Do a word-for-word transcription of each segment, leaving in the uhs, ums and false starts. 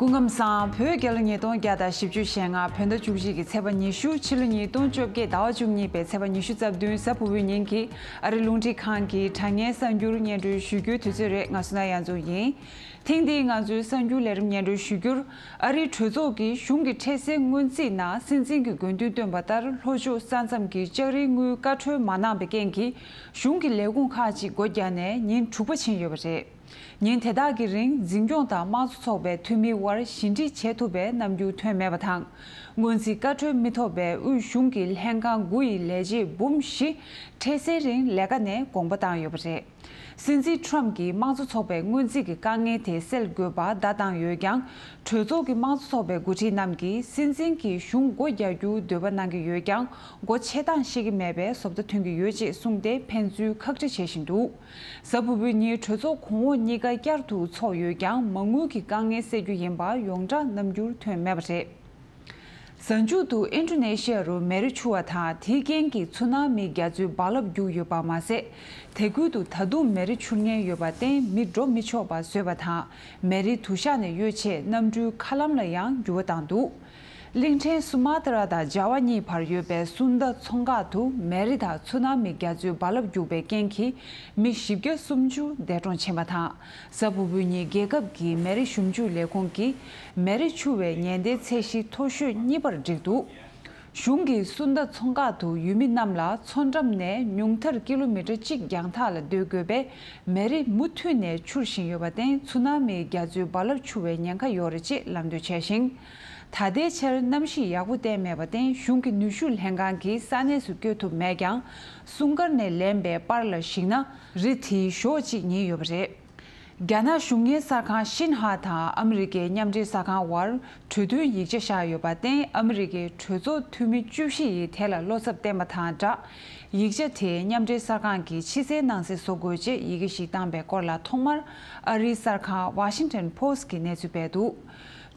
སྐུ་ཁམས་བཟང་། བོད་རྒྱལ་ལོ་ཉིས་སྟོང་བརྒྱ་དང་བཞི་བཅུ་ཞེ་ལྔ་བོད་ཟླ་བཅུ་གཅིག་གི་ཚེས་པ་ཉི་ཤུ། ཕྱི་ལོ་ཉིས་སྟོང་བཅོ་བརྒྱད་ཟླ་བ་བཅུ་གཉིས་པའི་ཚེས་པ་ཉི་ཤུ་རྩ་བདུན་གཟའ་ཕུར་བུའི་ཉིན་གྱི་ཨ་རི་རླུང་འཕྲིན་ཁང་གི་དྲ་བརྙན་གསར་འགྱུར་སྙན་སྒྲོན་ཞུ་རྒྱུའི་དུས་ཚོད་རེད། ང་བསོད་ནམས་དབྱངས་འཛོམས་ཡིན། ཐེངས་འདིའི་ང་ཚོའི་གསར་འགྱུར་ལས་རིམ་སྙན་སྒྲོན་ཞུ་རྒྱུར། ཨ་རིའི་གྲོས་ཚོགས་ཀྱིས་གཞུང་གི་འཕྲལ་སེལ་སྔོན་རྩིས་ནང་སྲིད་འཛིན་གྱི་དགོས་འདུན་བཏོན་པ་ལྟར་ལྷོ་ཕྱོགས་ས་མཚམས་ཀྱི་ལྕགས་རིའི་དངུལ་བཀའ་འཁྲོལ་མ་གནང་བའི་རྐྱེན་གྱིས་གཞུང་གི་ལས་ཁུངས་ཁག་ཅིག་སྒོ་བརྒྱབ་ནས་ཉིན་དྲུག་པ་ཕྱིན་ཡོད་པ་རེད། ཉིན་དེ་དག་གི་རིང་འཛིན་སྐྱོང་དང་དམངས་གཙོ་ཚོགས་པའི་འཐུས་མིའི་དབར་ཞི་འགྲིག་བྱེད་ཐུབ་པའི་རྣམ་འགྱུར་ཐོན་མེད་པ་དང་། སྔོན་རྩིས་བཀའ་འཁྲོལ་མི་ཐོབ་པའི་དབུས་གཞུང་གི་ལྷན་ཁང་དགུ་ཡི་ལས་བྱེད་འབུམ་བཞི་འཕྲལ་སེལ་རིང་ལས་ཀ་ནས་དགོངས་པ་བཏང་ཡོད་པ་རེད། སྲིད་འཛིན་ཁྲོམ་གྱིས་དམངས་གཙོ་ཚོགས་པའི་སྔོན་རྩིས་ཀྱི་དཀའ་ངལ་དེ་སེལ་དགོས་པར་བརྡ་བཏང་ཡོད་ཀྱང་། གྲོས་ཚོགས་ཀྱི་དམངས་གཙོ་ཚོགས་པའི་འགོ་ཁྲིད་རྣམས་ཀྱིས་སྲིད་འཛིན་གྱིས་གཞུང་སྒོ་རྒྱག་རྒྱུའི་འདོད་པ་གནང་གི་ཡོད་ཀྱང་། སྒོ་ཕྱེ་སྟངས་ཤེས་ཀྱི་མེད་པའི་བཟོ་ལྟ་ཐོན་གྱི་ཡོད་ཅེས་གསུངས་ཏེ་ཕན་ཚུན་ཁག་དཀྲི་བྱེད་བཞིན་འདུག་གཟའ་ཕུར་བུའི་ཉིན་གྲོས་ཚོགས་གོང་འོག་གཉིས་ཀ་བསྐྱར་དུ་འཚོགས་ཡོད་ཀྱང་མ་དངུལ་གྱི་དཀའ་ངལ་སེལ་རྒྱུ་ཡིན་པ་ཡོངས་གྲགས་རྣམ་འགྱུར་ཐོན་མེད་པ་རེད། གཟའ་མཇུག་ཏུ་ཨིན་ཌོ་ནེ་ཤི་ཡ་རུ་མེ་རི་འཕྱུར་བ་དང་དེའི་རྐྱེན་གྱིས་ཚུ་ན་མི་རྒྱ་མཚོའི་རྦ་རླབས་རྒྱུག་ཡོད་པ་མ་ཟད། དེ་ཁུལ་དུ་ད་དུང་མེ་རི་འཕྱུར་མཁན་ཡོད་པར་བརྟེན་མི་འགྲོ་མི་ཆོག་པ་བཟོས་པ་དང་། མེ་རི་དུ་ཤག་ནས་གཡོལ་ཆེད་གནམ་གྲུའི་མཁའ་ལམ་ལ་ཡང་འགྱུར་བ་བཏང་འདུག་གླིང་ཕྲན་སུ་མ་ཏྲ་དང་ཇ་ཝ་གཉིས་བར་ཡོད་པའི་སུན་ད་མཚོ་འགག་ཏུ་མེ་རི་དང་ཚུ་ན་མི་རྒྱ་མཚོའི་རྦ་རླབས་རྒྱུག་པའི་རྐྱེན་གྱིས་མི་བཞི་བརྒྱ་སུམ་ཅུ་འདས་གྲོངས་ཕྱིན་པ་དང་། གཟའ་ཕུར་བུའི་ཉིན་རྒྱལ་ཁབ་ཀྱི་མེ་རི་ཞིབ་འཇུག་ལས་ཁུངས་ཀྱིས་མེ་རི་འཕྱུར་བའི་ཉེན་བརྡའི་ཚད་གཞི་མཐོ་ཤོས་གཉིས་པར་བསྒྲིགས་འདུག་གཞུང་གིས་སུན་ད་མཚོ་འགག་ཏུ་ཡུལ་མི་རྣམས་ལ་མཚོ་འགྲམ་ནས་ཉུང་མཐར་ཀི་ལོ་མི་ཊར་གཅིག་རྒྱང་ཐག་ལ་སྡོད་དགོས་པས། མེ་རི་མུ་མཐུད་ནས་འཕྱུར་བཞིན་ཡོད་པར་བརྟེན་ཚུ་ན་མིའི་རྒྱ་མཚོའི་རྦ་རླབས་འཕྱུར་བའི་ཉེན་ཁ་ཡོད་རེད་ཅེས་ལམ་སྟོན་བྱས་ཤིང་། ད་ལྟའི་ཆར་གནམ་གཤིས་ཡག་པོ་བསྟན་མེད་པར་བརྟེན་གཞུང་གི་ནུས་ཤུགས་ལྷན་ཁང་གིས་ས་གནས་སུ་བསྐྱོད་ཐུབ་མེད་ཀྱང་། སྲུང་སྐར་ནས་ལེན་པའི་པར་ལ་གཞིགས་ན་རི་དེའི་གཞོགས་གཅིག་ཉིལ་ཡོད་པ་རེད། རྒྱ་ནག་གཞུང་གཉེར་གསར་ཁང་ཤིན་ཧྭ་དང་ཨ་མི་རི་ཀའི་མཉམ་འབྲེལ་གསར་ཁང་དབར་གྲོས་མཐུན་ཡིག་ཆ་བཞག་ཡོད་པར་བརྟེན་ཨ་མི་རི་ཀའི་གྲོས་ཚོགས་འཐུས་མི་བཅུ་བཞི་ཡིས་དེ་ལ་བློ་འཚབ་བསྟན་པ་དང་སྦྲགས། ཡིག་ཆ་དེ་མཉམ་འབྲེལ་གསར་ཁང་གིས་ཕྱི་གསལ་ནང་གསལ་བཟོ་དགོས་ཅེས་ཡི་གེ་ཞིག་བཏང་པའི་སྐོར་ལ་ཐོག་མར་ཨ་རིའི་གསར་ཁང་Washington Post་གིས་གནས་ཚུལ་སྤེལ་འདུག་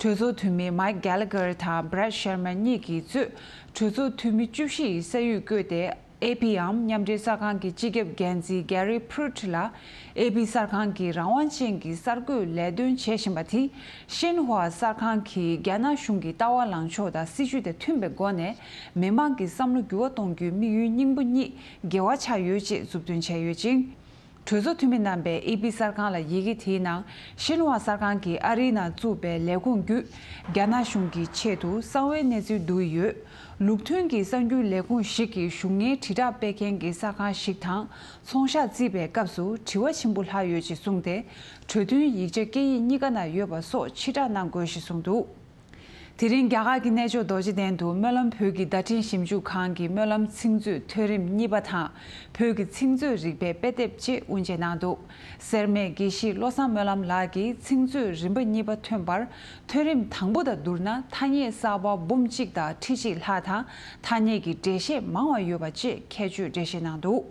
གྲོས་ཚོགས་འཐུས་མི་Mike Gallagher་དང་Brad Sherman་གཉིས་ཀྱིས་གཙོས་གྲོས་ཚོགས་འཐུས་མི་བཅུ་བཞི་ཡིས་ས་ཡིག་བཀོད་དེ། ཨེ་པི་འམ་མཉམ་འབྲེལ་གསར་ཁང་གི་སྤྱི་ཁྱབ་འགན་འཛིན་Gary Pruitt་ལ་ཨེ་པི་གསར་ཁང་གིས་རང་དབང་ཅན་གྱི་གསར་འགོད་ལས་དོན་བྱེད་བཞིན་པ་དེས་ཤིན་ཧྭ་གསར་ཁང་གིས་རྒྱ་ནག་གཞུང་གི་ལྟ་བ་ལངས་ཕྱོགས་དང་སྲིད་ཇུས་དང་མཐུན་པའི་སྒོ་ནས་མི་མང་གི་བསམ་བློ་འགྱུར་བ་གཏོང་རྒྱུའི་དམིགས་ཡུལ་སྙིང་པོ་གཉིས་འགལ་བ་ཆགས་ཡོད་ཅེས་མཛུབ་སྟོན་བྱས་ཡོད་ཅིང་། གྲོས་ཚོགས་འཐུས་མི་རྣམ་པས་ཨེ་པི་གསར་ཁང་ལ་ཡི་གེ་དེའི་ནང་ཤིན་ཧྭ་གསར་ཁང་གིས་ཨ་རིའི་ནང་བཙུགས་པའི་ལས་ཁུངས་བརྒྱུད་རྒྱ་ནག་གཞུང་གི་ཆེད་དུ་གསང་བའི་གནས་ཚུལ་བསྡུ་ཡི་ཡོད། ལུགས་མཐུན་གྱི་གསར་འགྱུར་ལས་ཁུངས་ཤིག་གིས་གཞུང་གཉེར་དྲིལ་བསྒྲགས་སྤེལ་མཁན་གྱི་གསར་ཁང་ཞིག་དང་ཚོང་ཤག་བརྩིས་པའི་སྐབས་སུ་དྲི་བ་ཆེན་པོ་ལྷག་ཡོད་ཅེས་གསུངས་ཏེ། གྲོས་མཐུན་ཡིག་ཆ་སྐད་ཡིག་གཉིས་ཀ་ན་ཡོད་པ་སོགས་ཕྱིར་བསྒྲགས་གནང་དགོས་ཞེས་གསུངས་འདུག་དེ་རིང་རྒྱ་གར་གྱི་གནས་མཆོག་རྡོ་རྗེ་གདན་དུ་སྨོན་ལམ་བོད་ཀྱི་བརྡ་འཕྲིན་ཞིབ་འཇུག་ཁང་གི་སྨོན་ལམ་ཚིག་མཛོད་ཐོན་རིམ་གཉིས་པ་དང་། བོད་ཀྱི་ཚིག་མཛོད་རིག་པའི་དཔེ་དེབ་བཅས་དབུ་འབྱེད་གནང་འདུག་སེར་སྨད་དགེ་བཤེས་བློ་བཟང་སྨོན་ལམ་ལགས་ཀྱིས་ཚིག་མཛོད་རིམ་པ་གཉིས་པ་ཐོན་པར། ཐོན་རིམ་དང་པོ་དང་བསྡུར་ན་ཐ་སྙད་གསར་པ་འབུམ་གཅིག་དང་ཁྲི་གཅིག་ལྷག་དང་ཐ་སྙད་ཀྱི་འགྲེལ་བཤད་མང་བ་ཡོད་པ་བཅས་ཁྱད་ཆོས་འགྲེལ་བཤད་གནང་འདུག་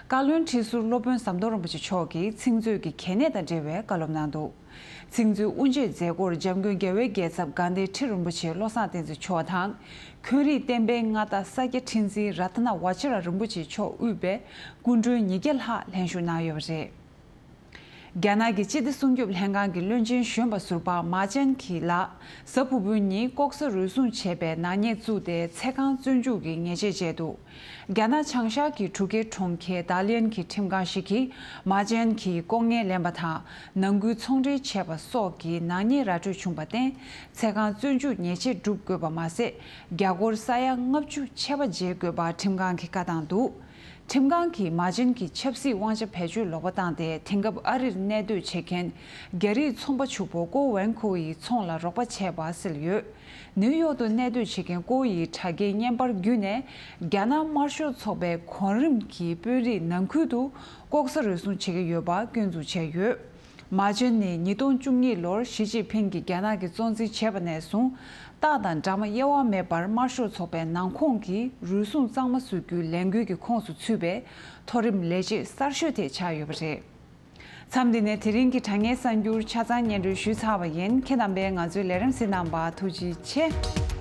བཀའ་བློན་ཁྲི་ཟུར་སློབ་དཔོན་ཟམ་གདོང་རིན་པོ་ཆེ་མཆོག་གིས་ཚིག་མཛོད་ཀྱི་གལ་གནད་དང་འབྲེལ་བའི་བཀའ་སློབ་གནང་འདུག་ཚིག་མཛོད་དབུ་འབྱེད་མཛད་སྒོར་འཇམ་མགོན་རྒྱལ་བའི་རྒྱལ་ཚབ་དགའ་ལྡན་ཁྲི་རིན་པོ་ཆེ་བློ་བཟང་བསྟན་འཛིན་མཆོག་དང་། འཁོན་རིགས་བསྟན་པའི་མངའ་བདག་ས་སྐྱ་ཁྲི་འཛིན་རཏྣ་ཝ་ཅི་ར་རིན་པོ་ཆེ་མཆོག་དབུས་པའི་སྐུ་མགྲོན་ཉིས་བརྒྱ་ལྷག་ལྷན་ཞུགས་གནང་ཡོད་པ་རེད། རྒྱ་ནག་གི་སྤྱི་བདེ་སྲུང་སྐྱོབ་ལྷན་ཁང་གི་བློན་ཆེན་གཞོན་པ་ཟུར་པ་མཱ་ཅན་ཁི་ལགས་གཟའ་ཕུར་བུའི་ཉིན་ལྐོག་ཟ་རུལ་སུངས་བྱས་པའི་ནག་ཉེས་བཙུགས་ཏེ་ཚེ་གང་བཙོན་འཇུག་གི་ཉེས་ཆད་བཅད་འདུག་རྒྱ་ནག་བྱང་ཤར་གྱི་གྲུ་ཁའི་གྲོང་ཁྱེར་ཏཱ་ལི་ཡན་གྱི་ཁྲིམས་ཁང་ཞིག་གིས་མཱ་ཅན་གྱིས་ལྐོག་རྔན་ལེན་པ་དང་ནང་ཁུལ་ཚོང་འབྲེལ་བྱས་པ་སོགས་ཀྱི་ནག་ཉེས་ར་སྤྲོད་བྱུང་བར་བརྟེན་ཚེ་གང་བཙོན་འཇུག་ཉེས་ཆད་སྒྲུབ་དགོས་པ་མ་ཟད་རྒྱ་སྒོར་ས་ཡ་ལྔ་བཅུ་ཆད་པ་འཇལ་དགོས་པ་ཁྲིམས་ཁང་གིས་བཀའ་བཏང་འདུག་ཁྲིམས་ཁང་གིས་མཱ་ཅན་གྱི་ཆབ་སྲིད་དབང་ཆ་བེད་སྤྱོད་ལོག་པ་བཏང་སྟེ་དེང་སྐབས་ཨ་རིར་གནས་སྡོད་བྱེད་མཁན་རྒྱ་རིགས་ཚོང་པ་ཕྱུག་པོ་ཀོ་ཝན་ཁོ་ཡི་ཚོང་ལ་རོགས་པ་བྱས་པ་གསལ་ཡོད། ནིའུ་ཡོག་ཏུ་གནས་སྡོད་བྱེད་མཁན་ཀོ་ཡི་དྲ་རྒྱའི་བརྙན་པར་བརྒྱུད་ནས་རྒྱ་ནག་དམར་ཤོག་ཚོགས་པའི་གོང་རིམ་གྱི་དཔོན་རིགས་ནང་ཁུལ་དུ་ལྐོག་ཟ་རུལ་སུངས་བྱེད་ཀྱི་ཡོད་པ་སྐྱོན་འཛུགས་བྱས་ཡོད། མཱ་ཅན་ནི་ཉིས་སྟོང་བཅུ་གཉིས་ལོར་ཞི་ཅིན་ཕིང་གིས་རྒྱ་ནག་གི་གཙོ་འཛིན་བྱས་པ་ནས་བཟུང་རྟགས་དང་འདྲ་མ་དབྱེ་བ་མེད་པར་དམར་ཤོག་ཚོགས་པའི་ནང་ཁོངས་ཀྱི་རུལ་སུངས་གཙང་མ་བཟོ་རྒྱུའི་ལས་འགུལ་གྱི་ཁོངས་སུ་ཚུད་པའི་མཐོ་རིམ་ལས་བྱེད་གསར་ཤོས་དེ་ཆགས་ཡོད་པ་རེད། མཚམས་འདི་ནས་དེ་རིང་གི་དྲ་བརྙན་གསར་འགྱུར་ཆ་ཚང་སྙན་སྒྲོན་ཞུས་ཚར་བ་ཡིན། ཁྱེད་རྣམ་པས་ང་ཚོའི་ལས་རིམ་གཟིགས་གནང་བར་ཐུགས་རྗེ་ཆེ།